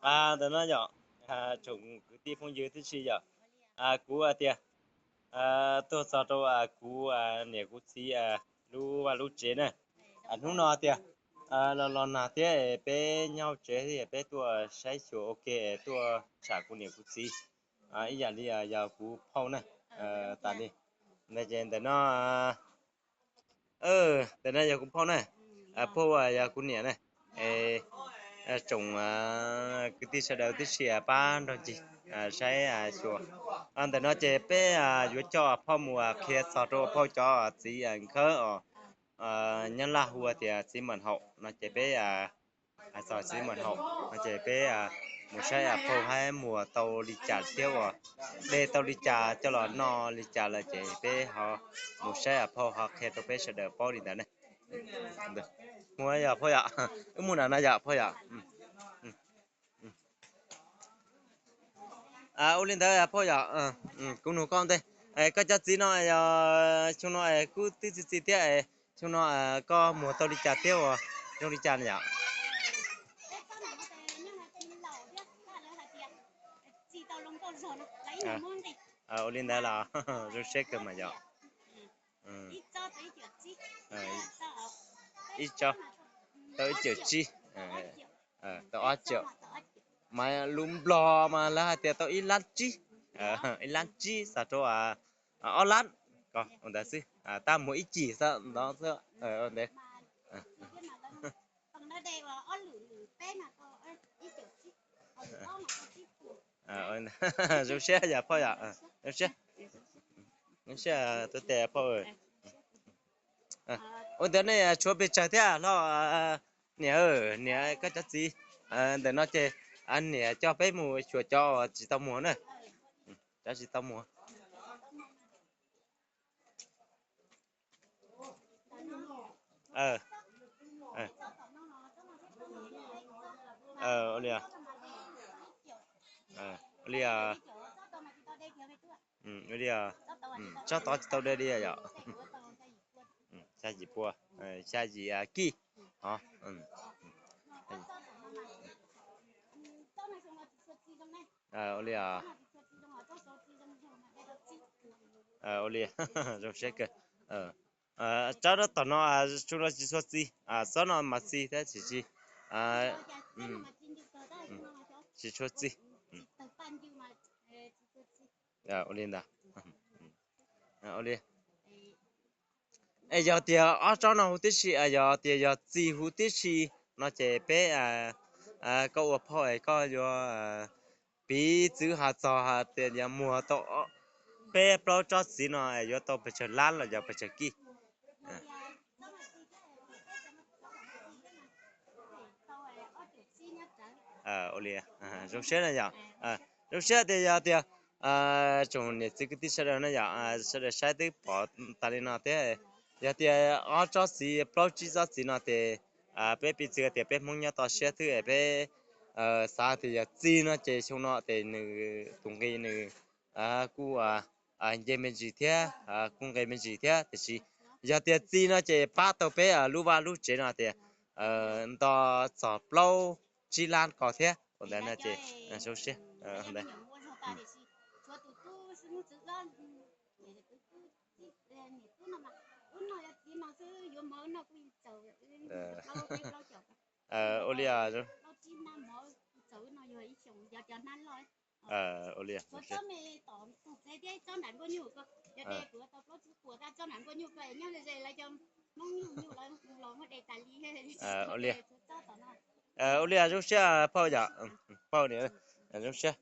Ntawm no yom, tsoom kwv tij phooj ywg tib si yom, kuv tias tuaj txog rau kuv niam kuv txiv lub vaj lub tsev na. Hnub no tias los los nag thiab peb nyob hauv tsev thiab peb tuaj saib xyuas ua ke, tuaj tsham kuv niam kuv txiv ib yam li yog kuv phauj na. Tas li ntawd ces ntawm no ntawm no yog kuv phauj na, phauj yog kuv niam na. Tsoom kwv tij sawv daws tib si pab nrog ncig saib xyuas. Ntawm no ces peb yuav coj phauj mus qhia txog rau phauj cov txiv khawb os, nyob Laj hu tias txiv Mam Haum no ces peb hais txog txiv Mam Haum no ces peb mus saib phauj hab muag tau li cas thiab uas de tau li cas coj los noj li cas lawm ces peb ho mus saib phauj ho qhia rau peb sawv daws paub li ntawd ne. Mus yom phauj yom, wb mus nram no yom phauj yom. Ua li ntawd phauj yom, kuv nug koj ntej, koj cov txiv no yog xyoo no kuj twb txi txiv thiab, xyoo no koj muag tau li cas thiab uas zoo li cas yom? Ua li ntawd los zoo siab kawg mas yom. Ib tsob tau ib caum tsib, tau ob caum, mas lus Nplog mas lawv hais tias tau ib lab tsib, ib lab tsib xav rau ob lab, ua ntawd xwb, tab muag ib cim xwb ntawd xwb. Zoo siab yom phauj yom, zoo siab, zoo siab tuaj tes phauj. Ua ntawd nej tshuav pes tsawg thiab hlo? Niam, niam koj cov txiv ntawm no ces niam coj peb mus xyuas cov tsis tau muag na, cov tsis tau muag. Ua li, ua li, ua li, tsob tod tsis tau de li yom. Xya yim pua, xya yim kij. Ua li, ua li, zoo siab kawg. Tsob no tom no tsis tshua txi, tsob no mas txi thiab tsis txi, tsis tshua txi. Ua li ntawd. Ua li, es yog tias ob tsob no huv tib si, yog tias yog txi huv tib si no ces peb, koj ua phauj es koj yuav piv txwv has txog hais tias yog muag tau peb plaub tsob txiv no yuav tau pes tsawg lab los yog pes tsawg kij? Ua li, zoo siab na yom. Zoo siab tias yog tias tsoom niam txiv kwv tij sawv daws na yom, sawv daws saib twb pom tas li no thiab. Yog tias ob tsob txiv plaub tsib tsob txiv no ces peb piv txwv tias peb Hmoob nyob toj siab xwb es peb xav tias yog txi no ces xyoo no ces nws tus nqi nws kuj nce me ntsis thiab, kuj nqis me ntsis thiab, tiam sis yog tias txi no ces pab tau peb lub vaj lub tsev no tias nto txog plaub tsib lab ko thiab. Ua ntawd no ces zoo siab. Ua li, ua li, ua li, ua li, zoo siab phauj yom, phauj niam, zoo siab.